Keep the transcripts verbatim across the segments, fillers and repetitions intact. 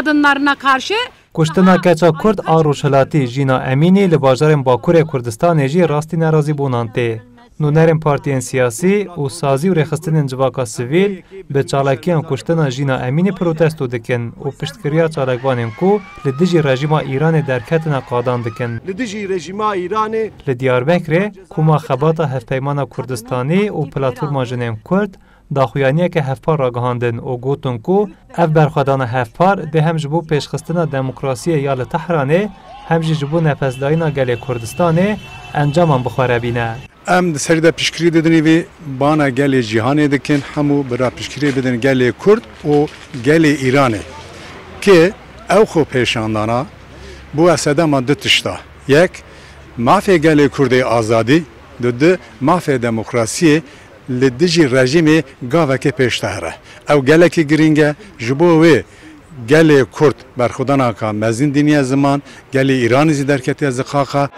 Dinlarına karşı Kuştina keça Kurd a Rojhilatî Jîna Emînî li bajarên Bakurê Kurdistanê jî rastî nerazîbûnan tê. Nûnerên partiyên siyasî û sazî û rêxistinên civaka sivîl bi çalakiyan kuştina Jîna Emînî protesto dikin û piştgiriya çalakvanên ku li dijî rejîma Îranê derketine qadan dikin. Li dijî rejîma Îranê. Li Diyarbekirê Koma Xebata Hevpeymana Kurdistanî û Platforma Jinên Kurd daxuyaniyeke hevpar ragihandin û gotin ku ev berxwedana hevpar dê hem ji bo pêşxistina demokrasiyê ya li Tehranê hem jî ji bo nefesdayîna gelê Kurdistanê encaman bi xwe re bîne. Em di serî de piştgirî didinî vê bana gelê cîhanê dikin, hemû bi re piştgirî bidin gelê Kurd û gelê Îranê. Ki ew xwe pêşandana bo sedema du tişta. Yek, mafê gelê Kurdê azadî, du, du, mafê demokrasiyê li dijî rejîmê gavekê pêş de here. Ew gelekî girîng e, ji bo wê gelê Kurd berxwedanaka mezin dîniye ziman, gelê Îranê zî derketiye ziqaqa.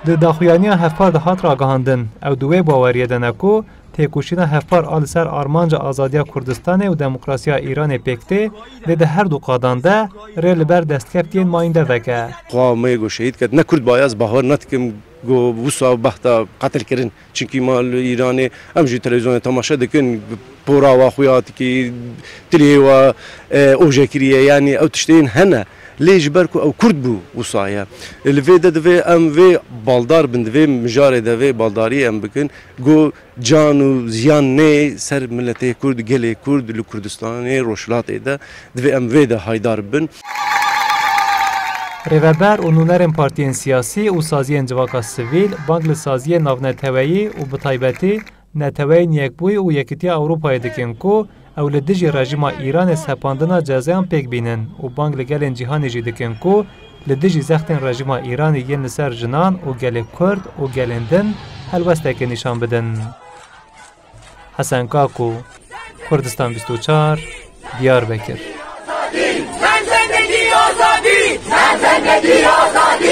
Di daxuyaniya hevpar de hat ragihandin, ew di wê baweriyê de ne ku têkoşîna hevpar a li ser armanca azadiya Kurdistanê û demokrasiya Îranê pêk tê, lê di her du qadan de rê li ber destkeftiyên mayînde veke. Xwa me go şehîd ket, ne Kurd ba ez bawer nedikim go wisa behta qetil kirin. Çimkî ma li Îranê em jî televîzyonê temaşe dikin, pora wa xuya dikî, tilê wa, e, oje kiriye, yanî ew tiştên hene. Lê ji ber ku ew Kurd bû wisa ye. Li vê de divê em vê baldar bin, di vê mijarê de vê baldariyê em bikin. Go can û ziyan nê ser miletê Kurd, gelê Kurd li Kurdistanê, Rojhilatê de. Divê em vê de haydar bin. Rêveber û nûnerên partiyên siyasî û saziyên civaka sivîl bang li saziyên navneteweyî û bi taybetî Neteweyên Yekbûyî û Yekîtiya Ewropayê dikin ku ew li dijî rejîma Îranê sepandina cezayan pêk bînin û bang li gelên cîhanê jî dikin ku li dijî zextên rejîma Îranê yên li ser jinan û gelê Kurd û gelên din helwestekê nîşan bidin. Hesen Kako, Kurdistan bîst û çar, Diyarbekir. Sen zindegî azadî, sen zindegî azadî.